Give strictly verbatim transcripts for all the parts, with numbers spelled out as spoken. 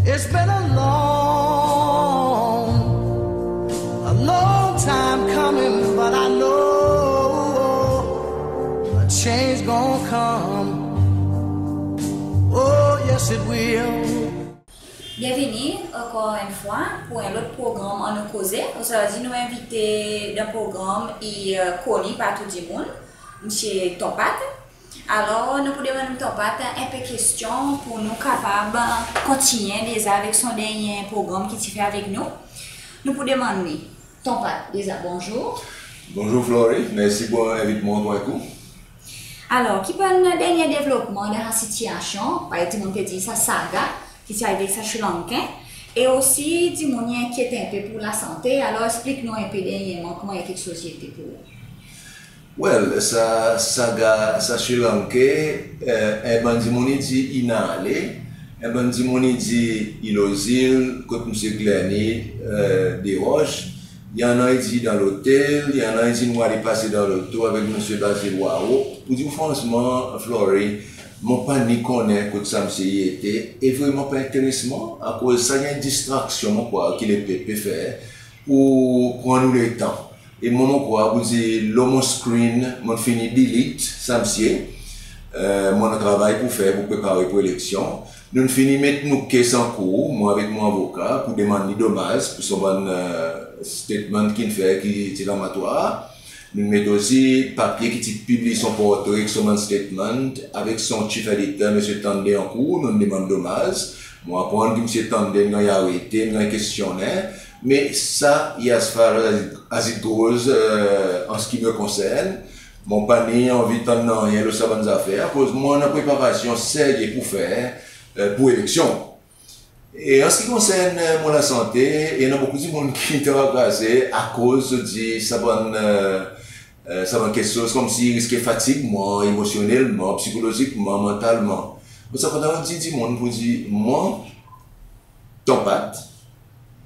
It's been a long, a long time coming, but I know a change gonna come. Oh, yes, it will. Byenveni ankor enn fwa pour en lot progranm Annou Koze. Ozordi nou envite dan progranm i, e, koni par tou dimoun, Msye Ton Pat. Alor, nou pou demann Ton Pat en pe kestyon pour nou kapab kontinyen deza avek son dernyen progranm ki ti fer avek nou. Nou pou demann li. Ton Pat, deza, bonzour. Bonzour Flory, mersi pour envit mwan ankor en kou. Alor, ki bann dernyen devlopman dan sa sitiasyon, parey dimoun pe dir sa saga, ki ti arive avek sa Sri Lanken, e osi dimoun i enkyet en pe pour lasante, alor eksplik nou en pe dernyerman koman en keksoz i ete pour ou. Well, sa saga, sa Sri Lanken, e, en bann dimoun i dir in ale, en bann dimoun i dir i lo zil kot Msye Glenny, e, Desroches, i annan i dir dan lotel, i annan i dir nou ale pase dan loto avek Msye Basil Waro. Pour dir ou fransman, Flory, mon pa ni konnen kot sa msye i ete, e vreman pa enteres mwan, akoz sa i en distraksyon mon krwar ki lepep pe fer pour pran nou letan. E mwan mon krwar pour dir lo mon screen, mon'n fini delete sa msye. E, mon annan travay pour fer pour prepare pour eleksyon. Nou'n fini met nou case ankour, mwan avek mon avoka, pour demann li domaz pour son bann, e, statement ki'n fer ki difamatwar. Nou'n met osi papye ki ti pibliy son portre ek son bann statement avek son chief editor, Msye Tande ankour, nou'n demann domaz. Mon aprann ki Msye Tande in ganny arete, in ganny kestyonnen. Me sa i as far as it, as it goes, e, an se ki me konsern. Mon pa ni anvi tann nanryen lo sa bann zafer, akoz mon annan preparasyon serye pour fer, e, pour eleksyon. E an se ki konsern, e, mon lasante, i annan bokou dimoun ki trakase akoz zot dir sa bann, e, e, sa bann keksoz konmsi i riske fatig mwan emosyonnelman, psikolozikman, mantalman. Mon ti a kontan dir dimoun pour dir mwan, Ton Pat,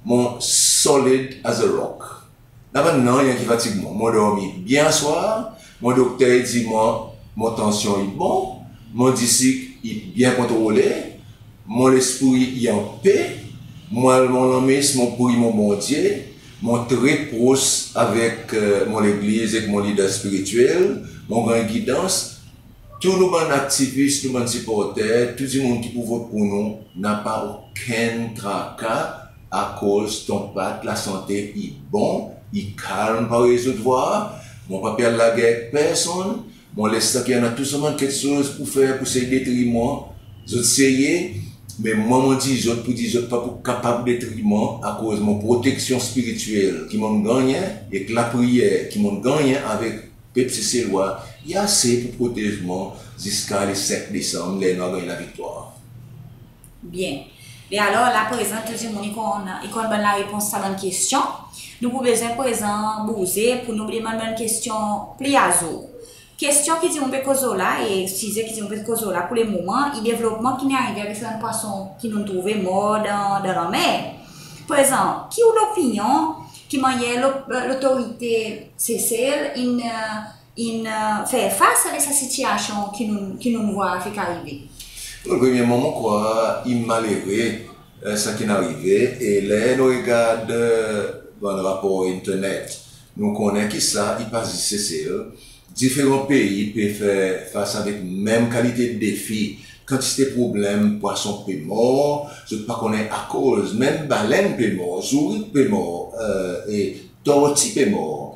mon solid as a rock. Napa nanryen ki fatig mwan. Mon dormi byen aswar, mon dokter i dir mwan mon tansyon i bon, mon disik i byen kontrole, mon lespri i anpe, mon al mon lanmes, mon priye mon Bondye, mon tre pros avek, e, mon legliz ek mon lider spirityel, mon ganny gidans. Tou nou bann aktivis, nou bann siporter, tou dimoun ki pou vot pour nou, napa okenn traka, akoz Ton Pat lasante i bon, i kalm parey zot vwar. Mon pa pe al lager ek personn. Mon les sa ki annan tou sa bann keksoz pour fer pour sey detri mwan, zot seye, me mwan mon dir zot pour dir zot pa pou kapab detri mwan, akoz mon proteksyon spirityel ki mon'n gannyen ek lapriyer ki mon'n gannyen avek pep Seselwa, i ase pour protez mwan ziska le senk Desanm, ler nou a ganny laviktwar. Byen. Be alor, la prezan tou dimoun i konn, i konn bann larepons sa bann kestyon. Nou pou bezwen prezan bouze pour nou demann bann kestyon pli azour. Kestyon ki dimoun pe koz lo la, e size ki dimoun pe koz lo la pour le moman, i devlopman ki'n arive avek sa bann pwason ki nou'n trouve mor dan, dan lanmer. Prezan, ki ou lopinyon ki mannyer lo-, lotorite Sesel in, e, in, e, fer fas avek sa sitiasyon ki nou, ki nou'n vwar fek arive? Bon, premyerman, mon krwar i malere, e, sa ki'n arive, e ler nou regard, e, bann rapor internet, nou konnen ki sa i pa zis Sesel. Diferan pei pe fer fas avek menm kalite defi, kantite problenm, pwason pe mor, zot pa konnen akoz, menm balenn pe mor, zourit pe mor, e, e torti pe mor.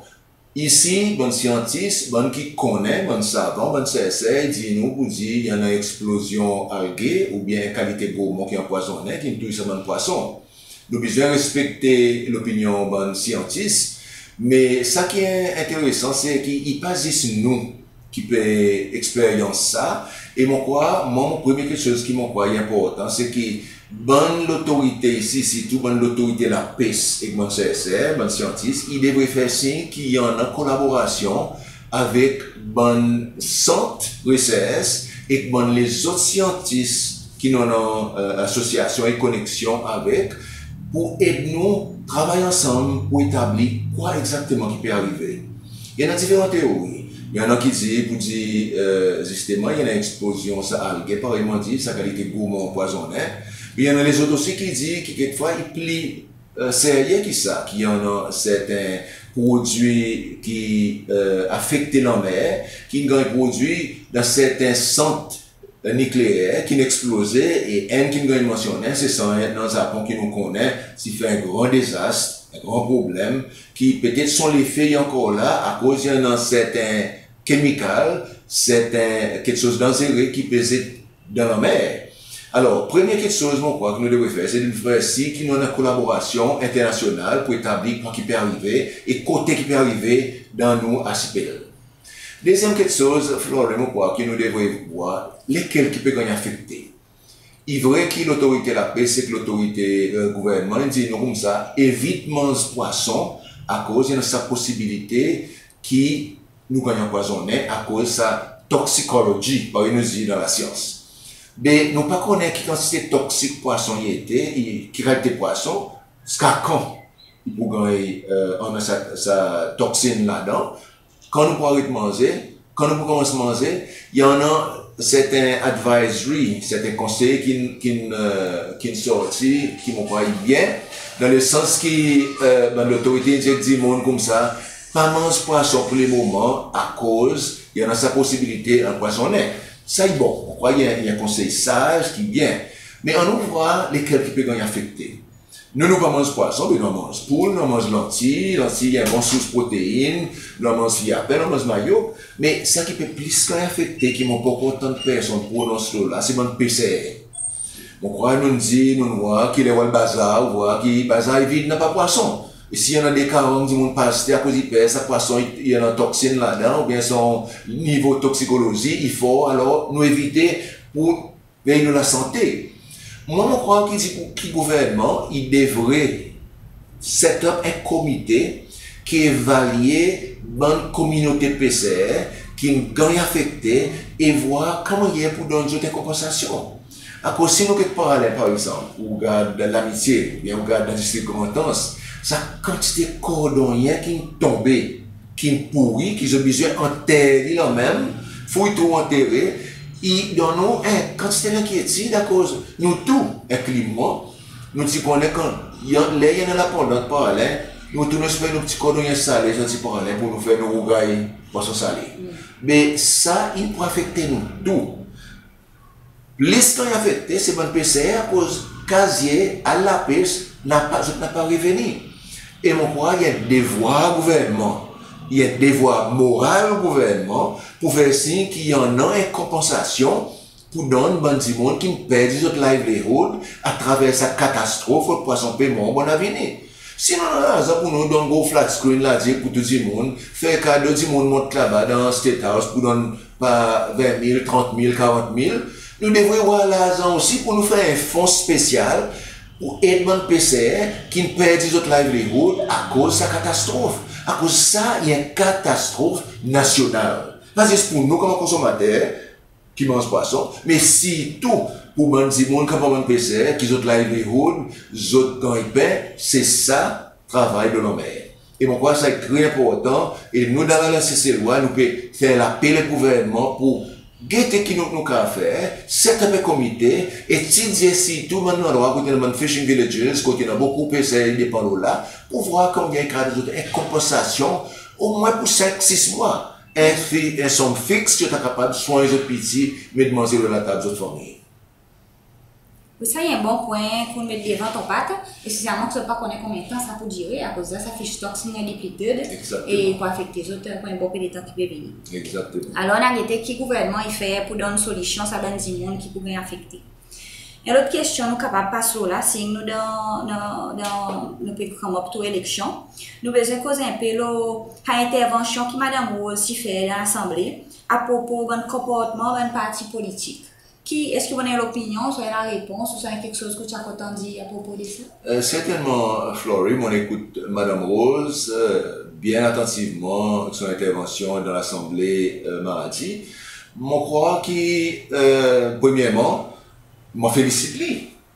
Isi, bann syantis, bann ki konnen, bann savan, bann serser, i dir nou pour dir i annan eksplozyon alge oubyen en kalite gro mo ki anpwazonnen, ki'n touy sa bann pwason. Nou bezwen respekte lopinyon bann syantis, me sa ki enteresan, se ki i pa zis nou ki pe eksperyans sa, e mon krwar, mwan, mon premye keksoz ki mon krwar i enportan, se ki bann lotorite isi, sirtou bann lotorite lapes ek bann serser, bann syantis, i devret fer sir ki i annan kolaborasyon avek bann sant resers ek bann lezot syantis ki nou annan, e, asosyasyon e koneksyon avek, pour ed nou travay ansanm pour etabli kwa egzakteman ki pe arive. I annan diferan teori. I annan ki dir pour dir, e, zisteman, i annan eksplozyon sa alge, parey mon dir, sa kalite gro mo anpwazonnen. I annan lezot osi ki dir ki kekfwa i pli, e, serye ki sa, ki annan serten prodwi ki, e, afekte lanmer, ki ganny prodwi dan serten sant nikleer ki'n eksploze, e enn ki'n ganny mansyonnen, se sa enn dan Zapon ki nou konnen, ti fer en gran dezas, en gran problenm, ki petet son lefe i ankor la, akoz i annan serten kemikal, serten keksoz danzere ki pe zet dan lanmer. Alor, premye keksoz mon krwar ki nou devret fer, se nou fer sir ki nou annan kolaborasyon enternasyonal pour etabli kwa ki pe arive e kote ki pe arive dan nou arsipel. Dezyenm keksoz, Flory, mon krwar ki nou devret vwar lekel ki pe ganny afekte. I vre ki lotorite lapes ek lotorite, e, gouvernman, i dir nou koumsa, evit manz pwason, akoz i annan sa posibilite ki nou ganny anpwazonnen, akoz sa toxicology, parey nou dir dan lasyans. Be nou pa konnen ki kantite toksik pwason i ete, i, ki kalite pwason, ziska kan i pou ganny, e, annan sa, sa toksin ladan, kan nou pou aret manze, kan nou pou konmans manze, i annan serten advisory, serten konsey ki'n, ki'n, e, ki'n sorti, ki mon krwar i byen, dan lesans ki, e, bann lotorite i dir dimoun koumsa, pa manz pwason pour lemoman, akoz i annan sa posibilite anpwazonnen. Sa i bon, mon krwar i en, i en konsey saz ki byen. Me annou vwar lekel ki pe ganny afekte. Nou, nou pa manz pwason, be nou a manz poul, nou a manz lantiy, lantiy i en bon sours protein, nou a manz fiyapen, nou a manz mayok, me sa ki pe plis ganny afekte, ki mon pa ankor tann personn pronons lo la, se bann peser. Mon krwar nou'n dir, nou'n vwar ki ler ou al bazar, ou vwar ki bazar i vid, napa pwason. E si i annan de karang dimoun pa aste akoz i per sa pwason i, i annan toksin ladan, oubyen son nivo toksikolozi i for, alor nou evite pour vey nou lasante. Mwan, mon krwar ki dir pour ki gouvernman i devret set up en komite ki evalye bann kominote peser ki'n ganny afekte e vwar ki mannyer pour donn zot en konpansasyon. Akoz si nou get paralen, par egzanp, ou gard Lamitye, oubyen ou gard dan distrik Grand Anse, sa kantite kordonnyen ki'n tonbe, ki'n pouri, ki zot bezwen anter li lanmenm, fouy trou antere, i donn nou en kantite lenkyetid akoz nou tou, enkli mwan, nou ti konnen kan, i annan, ler i annan labondans paralen, nou tou nou esper nou pti kordonnyen sale sorti paralen pour nou fer nou rougay pwason sale. Be sa, i pou afekte nou tou. Plis ki i afekte, se bann peser, akoz kazye al lapes, napa, zot napa reveni. E mon krwar i en devwar gouvernman, i en devwar moral gouvernman pour fer sir ki i annan en konpansasyon pour donn bann dimoun ki'n perdi zot livelihood atraver sa katastrof kot pwason pe mor bann lavenir. Si nou annan larzan pour nou donn gro flat screen la dir pour tou dimoun, fer kado dimoun mont laba dan State House pour donn par ven mil, trant mil, karant mil, nou devret war larzan osi pour nou fer en fon spesyal pour ed bann peser ki'n perdi zot livelihood akoz sa katastrof. Akoz sa i en katastrof nasyonal. Pa zis pour nou konman konsonmater ki manz pwason, me sirtou pour bann dimoun ki pa bann peser, ki zot livelihood, zot gannypen, se sa travay dan lanmer. E mon krwar sa i tre enportan, e nou dan Lalyans Seselwa, nou pe fer lapel ek gouvernman pour gete ki nou, nou kapab fer, set up en komite, etidye sirtou bann landrwa kot i annan bann fishing villages, kot i annan bokou peser i depan lo la, pour vwar konbyen i kapab donn zot en konpansasyon, omwen pour senk, sis mwan. En fi, en sonm fiks ki zot a kapab swanny zot piti, met manze lo latab zot fanmir. Wi, sa i en bon pwen ki ou'n met devan Tonpat, espesyalman ki zot pa konnen konbyen tan sa pou dire, akoz la sa fish stocks in ganny depleted, e i pou afekte zot pour en bon pe letan ki pe vini. Egzakteman. Alor, nou a gete ki gouvernman i fer pour donn solisyon sa bann dimoun ki pou ganny afekte. En lot kestyon nou kapab pas lo la, seeing nou dan, dan, dan, nou pe come up to eleksyon. Nou bezwen koz en pe lo sa entervansyon ki Madanm Rose ti fer dan Lasanble apropo bann konportman bann parti politik. Ki, eski ou annan lopinyon, swa larepons, ouswa keksoz ki ou ti a kontan dir apropo de sa? E, sertennman, Flory, mon'n ekout Madanm Rose, e, byen atantivman son entervansyon dan Lasanble, e, Mardi. Mon krwar ki, e, premyerman, mon felisit li.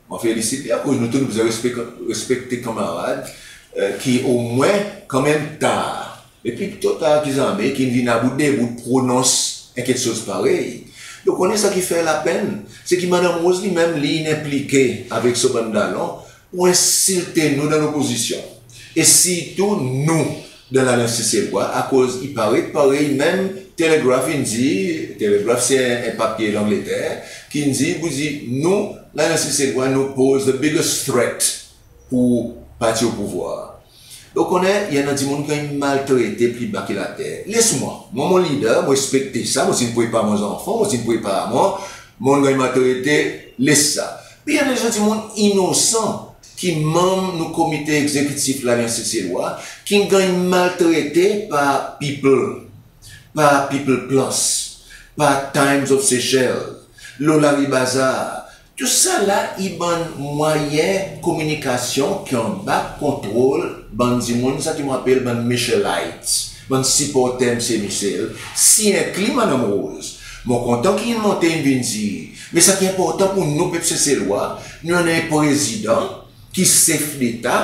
Mon felisit li akoz nou tou nou bezwen respekte, respekte kanmarad, e, ki omwen kanmenm tar, e pli tar ki zanmen, ki'n vin about debout pronons en keksoz parey. Ou konnen sa ki fer lapenn, se ki Madanm Rose li menm li in enplike avek son bann dalon pour ensilte nou dan lopozisyon. E sirtou nou dan Lalyans Seselwa, akoz i paret parey menm Telegraph in dir, Telegraph se en, en papye Langleter, ki'n dir, pour dir nou, Lalyans Seselwa, nou poz the biggest threat pour parti o pouvwar. Ou konnen, i annan dimoun ki ganny maltrete pli ba ki later. Les mwan, mwan mon lider, mon respekte sa, mon ti'n prepar mon zanfan, mon ti'n prepar mwan, mon ganny maltrete, les sa. Be i annan dimoun inosan ki manm nou Komite Egzekitif Lalyans Seselwa, ki'n ganny maltrete par People, par People Plus, par Times of Seychelles, lo Lari Bazar, tousala i bann mwayen kominikasyon ki anba kontrol bann dimoun sa ki mon apel bann Michelites, bann siporter Msye Michel, si enkli Madanm Rose. Mon kontan ki in monte in vin dir, me sa ki enportan pour nou pep Seselwa, nou annan en prezidan ki sef deta,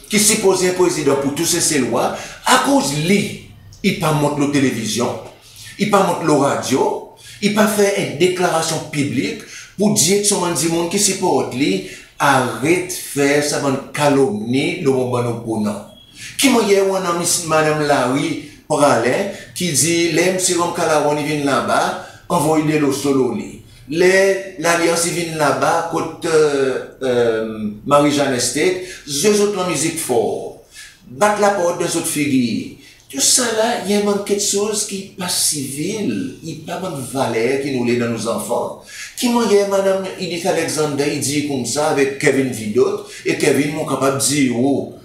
ki sipoze en prezidan pour tou Seselwa, akoz li i pa mont lo televizyon, i pa mont lo radyo, i pa fer en deklarasyon piblik pour dir ek son bann dimoun ki siport li, aret fer sa bann kalomni lo mon bann oponan. Ki mannyer ou annan Miss, Madanm Lari Praslin ki dir ler Msye Ramkalawan i vin laba, anvoy delo solo li. Ler Lalyans i vin laba kot, e, e, Marie-Jeanne Estate, zwe zot lanmizik for, bat laport dan zot figir. Tousala i en bann keksoz ki pa sivil, i pa bann valer ki nou le dan nou zanfan. Ki mannyer Madanm Edith Alexander i dir koumsa avek Kevin Vidot, e Kevin, mon kapab dir ou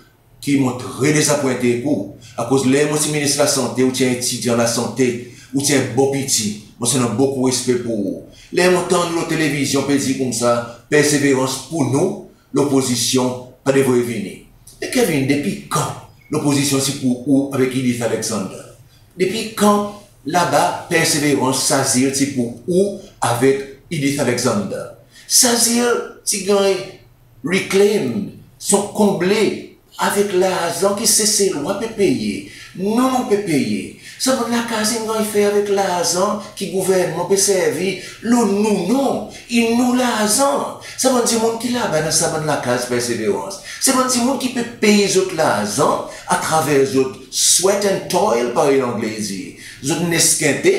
ki mon tre dezapwente ek ou, akoz ler mon ti Minis Lasante, ou ti en etidyan lasante, ou ti en bon piti, mon ti annan bokou respe pour ou. Ler mon tann ou lo televizyon pe dir koumsa, Perseverance pour nou, lopozisyon pa devret vini. Me Kevin, depi kan lopozisyon ti pour ou avek Edith Alexander? Depi kan laba Perseverance, sa zil ti pour ou avek Edith Alexander? Sa zil ti ganny reclaim, son konble avek larzan ki Seselwa pe peye, nou, nou pe peye. Sa bann lakaz in ganny fer avek larzan ki gouvernman pe servi lo nou non, i nou larzan. Sa bann dimoun ki laba dan sa bann lakaz Perseverance, se bann dimoun ki pe pey zot larzan atraver zot sweat and toil, parey Angle i dir. Zot in eskente,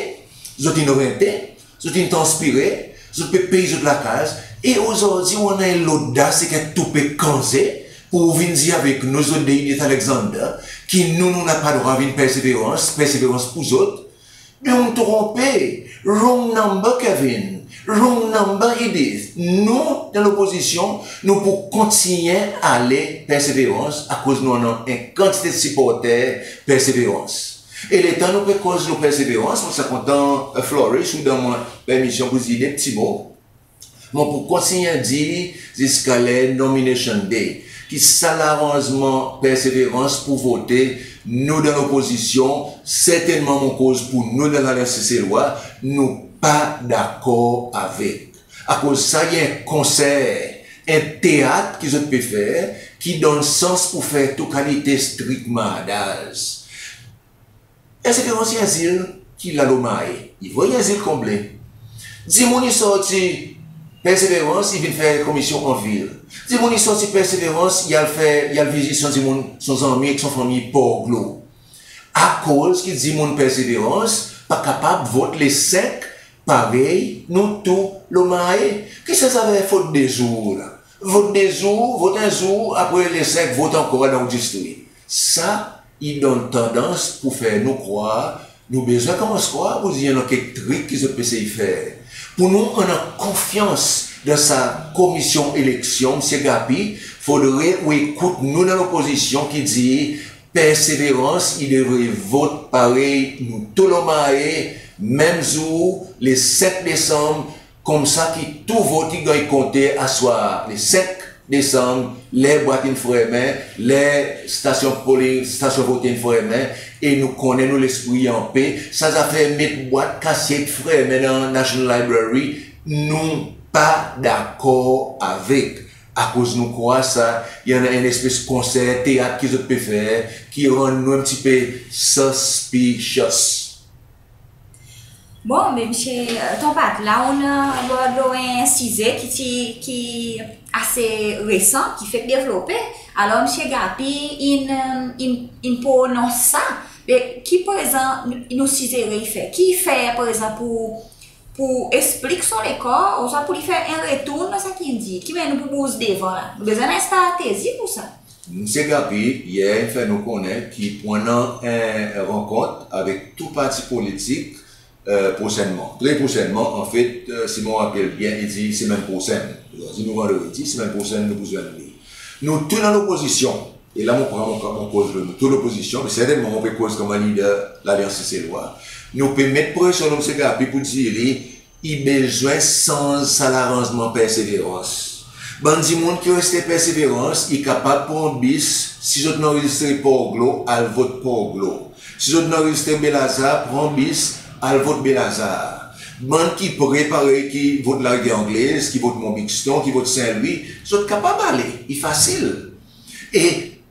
zot in rente, zot in transpire, zot pe pey zot lakaz, e ozordi ou annan lodas ek en toupe kanze pour ou vin dir avek nou, zot de Edith Alexander, ki nou, nou napa drwa vin Perseverance, Perseverance pour zot. Be ou'n tronpe, wrong number, Kevin, wrong number, Edith. Nou, dan lopozisyon, nou pou kontinyen ale Perseverance, akoz nou annan en kantite siporter Perseverance. E letan nou pe koz lo Perseverance, mon ti a kontan, e, Flourish, ou donn mwan permisyon pour dir de pti mo. Mon pou kontinyen dir ziska ler nomination day, ki sa laranzman Perseverance pou vote, nou dan lopozisyon, sertennman mon koz pour nou dan Lalyans Seselwa, nou pa dakor avek. Akoz sa i en konser, en teat ki zot pe fer, ki donn sans pour fer tou kalite strik mardaz. Perseverance i en zil ki la lo Mahé. I vre i en zil konble. Dimoun i sorti Perseverance, i vin fer komisyon an vil. Dimoun i sorti Perseverance, i al fer, i al vizit son dimoun, son zanmi ek son fanmir Port Glaud. Akoz ki dimoun Perseverance pa kapab vot le senk parey nou tou lo Mahé? Ki sa zafer vot de zour la? Vot de zour, vot en zour, apre le senk vot ankor, dan ou distri. Sa i donn tandans pour fer nou krwar, nou bezwen konmans krwar pour dir i annan kek trik ki zot pe sey fer. Pour nou annan konfyans dan sa komisyon eleksyon, Msye Gappy, fodre ou ekout nou dan lopozisyon ki dir Perseverance i devret vot parey nou tou lo Mahé, menm zour, le senk Desanm, koumsa ki tou vot i ganny konte aswar le senk Desanm, ler bwat in fermen, ler stasyon polling, stasyon vote in fermen, e nou konnen nou lespri i anpe. Sa zafer met bwat kasyet, fermen dan National Library, nou pa dakor avek. Akoz nou krwar sa i annan en lespes konser teat ki zot pe fer, ki rann nou en pti pe suspicious. Bon, me Msye, e, Ton Pat, la ou'n, e, abord lo en size ki ti, ki ase resan, ki fek devlope. Alor, Msye Gappy, in, e, in, in pronons sa. Me ki prezan nou, nou sizere i fer? Ki i fer prezan pour, pour eksplik son lekor, ouswa pour li fer en retour lo sa ki in dir? Ki mannyer nou pou bouz devan la? Nou bezwen en stratezi pour sa. Msye Gappy, yer, in fer nou konnen ki pou annan en, en rankont avek tou parti politik, e, prosennman. Tre prosennman, anfet, e, si mon rapel byen, i dir semenn prosenn. Ozordi nou vandredi, semenn prosenn nou pou zwenn li. Nou tou dan lopozisyon, e la mon pran mon, mon koz lo nou tou lopozisyon, me sertennman mon pe koz konman lider Lalyans Seselwa. Nou pe met presyon lo Msye Gappy pour dir li, i bezwen sanz sa laranzman Perseverance. Bann dimoun ki reste Perseverance, i kapab pran bis, si zot in anrezistre Port Glaud, al vot Port Glaud. Si zot in anrezistre Baie Lazare, pran bis, al vot Baie Lazare. Bann ki pre, parey ki vot Larivyer Anglez, ki vot Mont Buxton, ki vot Saint Louis, zot kapab ale, i fasil. E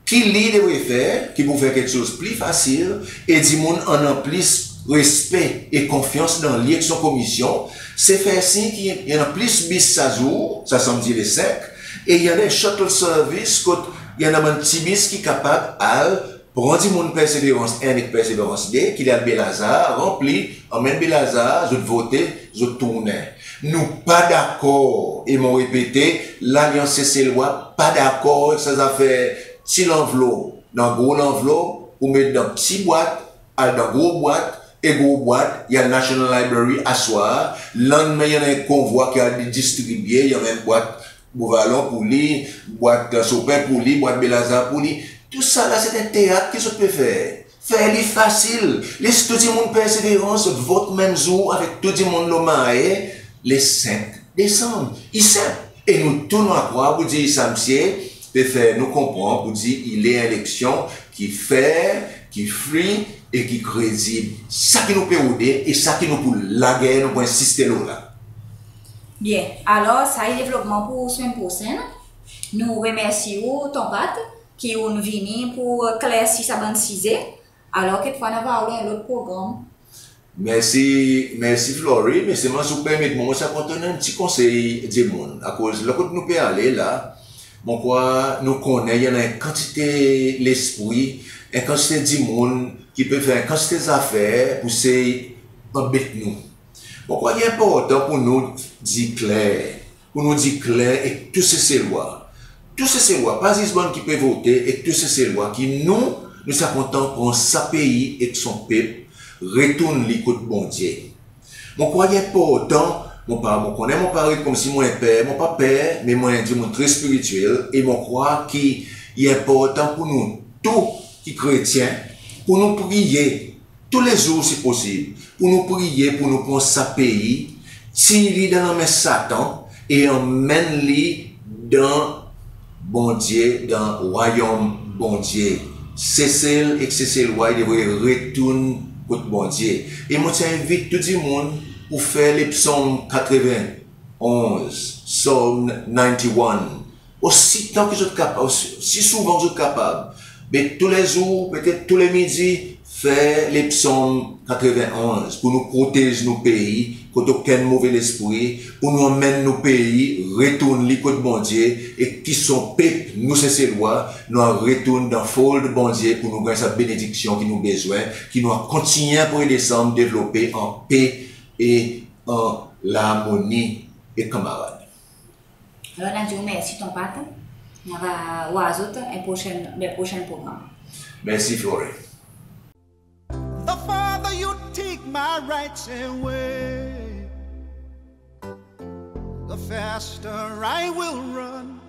ki li devret fer, ki pou fer keksoz pli fasil, e dimoun annan plis respe e konfyans dan li ek son komisyon, se fer sir ki i annan plis bis sa zour, sa Sanmdi le senk, e i annan shuttle service kot i annan bann pti bis ki kapab al pran dimoun Perseverance enn ek Perseverance de, ki le al Baie Lazare, ranpli, anmenn Baie Lazare, zot vote, zot tournen. Nou pa dakor, e mon repete, Lalyans Seselwa pa dakor sa zafer pti lanvlop dan gro lanvlop, ou met dan pti bwat, al dan gro bwat, e gro bwat, i al National Library aswar, lannmen i annan en konvwa ki al distribye, i anmenn bwat Beau Vallon pour li, bwat Saupin pour li, bwat Baie Lazare pour li. Tousala se en teat ki zot pe fer. Fer li fasil. Les tou dimoun Perseverance vot menm zour avek tou dimoun lo Mahé, le senk Desanm. I senp. E nou tou nou a krwar pour dir sa msye pe fer nou konpran pour dir i le en eleksyon ki fair, ki free e ki kredib. Sa ki nou pe rode e sa ki nou pou lager, nou pou ensiste lo la. Byen, alor sa i devlopman pour semenn prosenn. Nou remersi ou, Ton Pat, ki ou'n vini pour klersi sa bann size. Alor, kekfwa nou ava war en lot progranm. Mersi, mersi Flory, me selman si ou permet mwan, mon ti a kontan donn en pti konsey dimoun. Akoz la kot nou pe ale la, mon krwar nou konnen i annan en kantite lespri, en kantite dimoun ki pe fer en kantite zafer pour sey anbet nou. Mon krwar i enportan pour nou dir kler, pour nou dir kler ek tou Seselwa. Tou Seselwa, pa zis bann ki pe vote, ek tou Seselwa ki nou, nou ti a kontan pran sa pei ek son pep, retourn li kot Bondye. Mon krwar i enportan, mon pa, mon konnen mon paret konmsi mon en per, mon pa per, me mon en dimoun tre spirityel, e mon krwar ki i enportan pour nou tou ki kretyen, pour nou priye, tou le zour si posib, pour nou priye pour nou pran sa pei, tir li dan lanmen Satan e anmenn li dan Bondye, dan rwayonm Bondye. Sesel ek Seselwa i devret retourn kot Bondye. E mon ti a envit tou dimoun pour fer le Psonm katreven onz, Psalm ninety-one. Ositan ki zot kapab, osi, osi souvan ki zot kapab, be tou le zour, petet tou le midi, fer le Psonm katreven onz, pour nou protez nou pei kot okenn move lespri, pour nou anmenn nou pei retourn li kot Bondye, e ki son pep, nou Seselwa, nou a retourn dan fold Bondye pour nou ganny sa benediksyon ki nou bezwen, ki nou a kontinyen apre Desanm devlope an pe e an larmoni e kanmarad. Alor, nou a dir ou mersi, Ton Pat. Nou ava war zot en prosenn, dan prosenn progranm. Mersi, Flory. The farther you take my rights away, the faster I will run.